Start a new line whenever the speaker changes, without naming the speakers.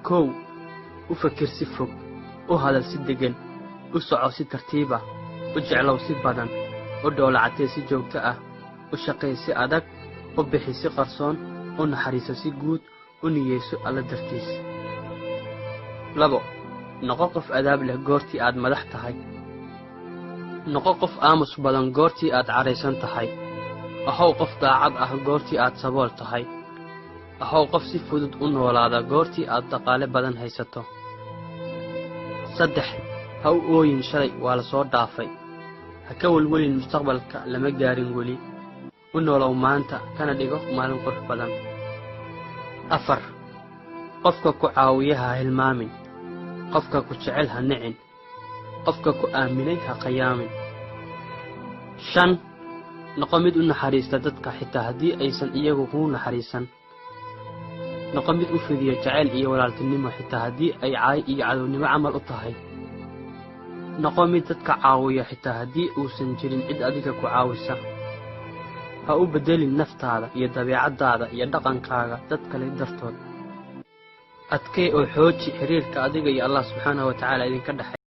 Kow, u fakir si fog, u hadal si deggan, u soco si tartiib ah, u jeclow si badan, u dhoolacatee si joogto ah, u shaqee si adag, u bixi si qarsoon, u naxariiso si guud, u niyeyso Alla dartiis. Labo, noqo qof adaab leh goortii aad madax tahay. Noqo qof aamus badan goortii aad cadhaysan tahay. Ahow qof daacad ah goortii aad sabool tahay. Ahow qof si fudud u noolaada goortii aad dhaqaale badan haysato. Saddex, ha u ooyin shalay, waa la soo dhaafay. Ha ka welwelin mustaqbalka, lama gaarin weli. U noolow maanta, kana dhigo maalin qurux badan. Afar, qofka ku caawiya ha hilmaamin. Qofka ku jecel ha nicin. Qofka ku aaminay ha khiyaamin. Shan, noqo mid u naxariista dadka xitaa haddii aysan iyagu kuu naxariisan. Noqo mid u fidiya jacayl iyo walaaltinimo xitaa haddii ay caay iyo cadownimo camal u tahay. Noqo mid dadka caawiya xitaa haddii uusan jirin cid adiga ku caawisa. Ha u beddelin naftaada iyo dabeecaddaada iyo dhaqankaaga dad kale dartood. Adkee oo xooji xiriirka adiga iyo Allah subxaanahu wa tacaala idinka dhexeeya.